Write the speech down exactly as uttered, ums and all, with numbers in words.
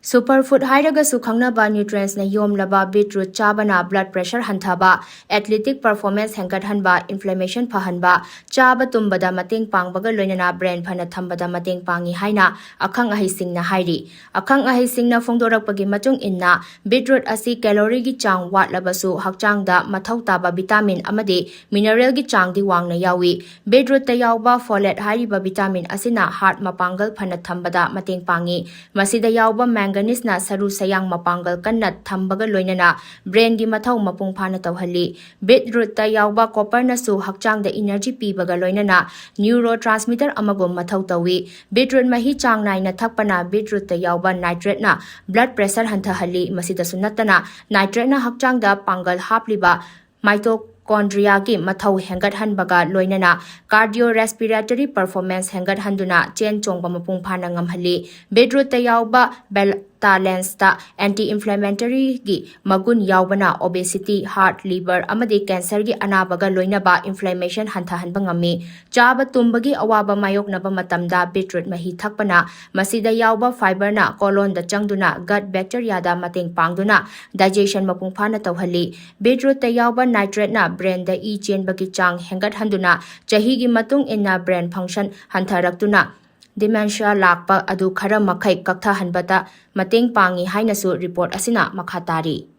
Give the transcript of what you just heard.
Superfood ꯍꯥꯏꯔꯒꯁꯨ ꯈꯪꯅꯕ nutrientsꯅ ꯌꯣꯝꯂꯕ beetroot ꯆꯥꯕꯅ blood pressure ꯍꯟꯊꯕ, athletic performance ꯍꯦꯟꯒꯠꯍꯟꯕ, inflammation ꯐꯍꯟꯕ, ꯆꯥꯕ ꯇꯨꯝꯕꯗ ꯃꯇꯦꯡ ꯄꯥꯡꯕꯒ ꯂꯣꯏꯅꯅ brain ꯐꯅ ꯊꯝꯕꯗ ꯃꯇꯦꯡ ꯄꯥꯡꯏ ꯍꯥꯏꯅ ꯑꯈꯪ ꯑꯍꯩꯁꯤꯡꯅ ꯍꯥꯏꯔꯤ꯫ ꯑꯈꯪ ꯑꯍꯩꯁꯤꯡꯅ ꯐꯣꯡꯗꯣꯔꯛꯄꯒꯤ ꯃꯇꯨꯡ ꯏꯟꯅ, beetroot ꯑꯁꯤ calorieꯒꯤ ꯆꯥꯡ ꯋꯥꯠꯂꯕꯁꯨ ꯍꯛꯆꯥꯡꯗ ꯃꯊꯧ ꯇꯥꯕ vitamin ꯑꯃꯗꯤ mineralꯒꯤ ꯆꯥꯡꯗꯤ ꯋꯥꯡꯅ ꯌꯥꯎꯏ꯫ Beetrootꯇ ꯌꯥꯎꯕ folate ꯍꯥꯏꯔꯤꯕ vitamin ꯑꯁꯤꯅ heart ꯃꯄꯥꯡꯒꯜ ꯐꯅ ꯊꯝꯕꯗ ꯃꯇꯦꯡ ꯄꯥꯡꯏ꯫ ꯃꯁꯤꯗ ꯌꯥꯎꯕ manganeseꯅ ꯁꯔꯨ ꯁꯌꯥꯡ ꯃꯄꯥꯡꯒꯜ ꯀꯟꯅ ꯊꯝꯕꯒ ꯂꯣꯏꯅꯅ brainꯒꯤ ꯃꯊꯧ ꯃꯄꯨꯡ ꯐꯥꯅ ꯇꯧꯍꯜꯂꯤ꯫ Beetrootꯇ ꯌꯥꯎꯕ copperꯅꯁꯨ ꯍꯛꯆꯥꯡꯗ energy ꯄꯤꯕꯒ ꯂꯣꯏꯅꯅ neurotransmitter ꯑꯃꯒꯨꯝ ꯃꯊꯧ ꯇꯧꯏ꯫ Beetroot ꯃꯍꯤ ꯆꯥꯡ ꯅꯥꯏꯅ ꯊꯛꯄꯅ beetrootꯇ ꯌꯥꯎꯕ nitrateꯅ blood pressure ꯍꯟꯊꯍꯜꯂꯤ꯫ ꯃꯁꯤꯗꯁꯨ ꯅꯠꯇꯅ, nitrateꯅ ꯍꯛꯆꯥꯡꯗ ꯄꯥꯡꯒꯜ ꯍꯥꯞꯂꯤꯕ mitochondriaꯒꯤ ꯃꯊꯧ ꯍꯦꯟꯒꯠꯍꯟꯕꯒ ꯂꯣꯏꯅꯅ cardiorespiratory performance ꯍꯦꯟꯒꯠꯍꯟꯗꯨꯅ ꯆꯦꯟ ꯆꯣꯡꯕ ꯃꯄꯨꯡ ꯐꯥꯅ ꯉꯝꯍꯜꯂꯤ꯫ Beetrootꯇ ꯌꯥꯎꯕ beta-lacanthine anti-inflammatoryꯒꯤ ꯃꯒꯨꯟ ꯌꯥꯎꯕꯅ obesity, heart, liver ꯑꯃꯗꯤ cancerꯒꯤ ꯑꯅꯥꯕꯒ ꯂꯣꯏꯅꯕ inflammation ꯍꯟꯊꯍꯟꯕ ꯉꯝꯃꯤ꯫ ꯆꯥꯕ ꯇꯨꯝꯕꯒꯤ ꯑꯋꯥꯕ ꯃꯥꯌꯣꯛꯅꯕ ꯃꯇꯝꯗ beetroot ꯃꯍꯤ ꯊꯛꯄꯅ ꯃꯁꯤꯗ ꯌꯥꯎꯕ fiberꯅ colonꯗ ꯆꯪꯗꯨꯅ gut bacteriaꯗ ꯃꯇꯦꯡ ꯄꯥꯡꯗꯨꯅ digestion ꯃꯄꯨꯡ ꯐꯥꯅ ꯇꯧꯍꯜꯂꯤ꯫ Beetrootꯇ ꯌꯥꯎꯕ nitrateꯅ brainꯗ ꯏ ꯆꯦꯟꯕꯒꯤ ꯆꯥꯡ ꯍꯦꯟꯒꯠꯍꯟꯗꯨꯅ ꯆꯍꯤꯒꯤ ꯃꯇꯨꯡ ꯏꯟꯅ brain function ꯍꯟꯊꯔꯛꯇꯨꯅ dementia ꯂꯥꯛꯄ ꯑꯗꯨ ꯈꯔ ꯃꯈꯩ ꯀꯛꯊꯍꯟꯕꯗ ꯃꯇꯦꯡ ꯄꯥꯡꯏ ꯍꯥꯏꯅꯁꯨ report ꯑꯁꯤꯅ ꯃꯈꯥ ꯇꯥꯔꯤ꯫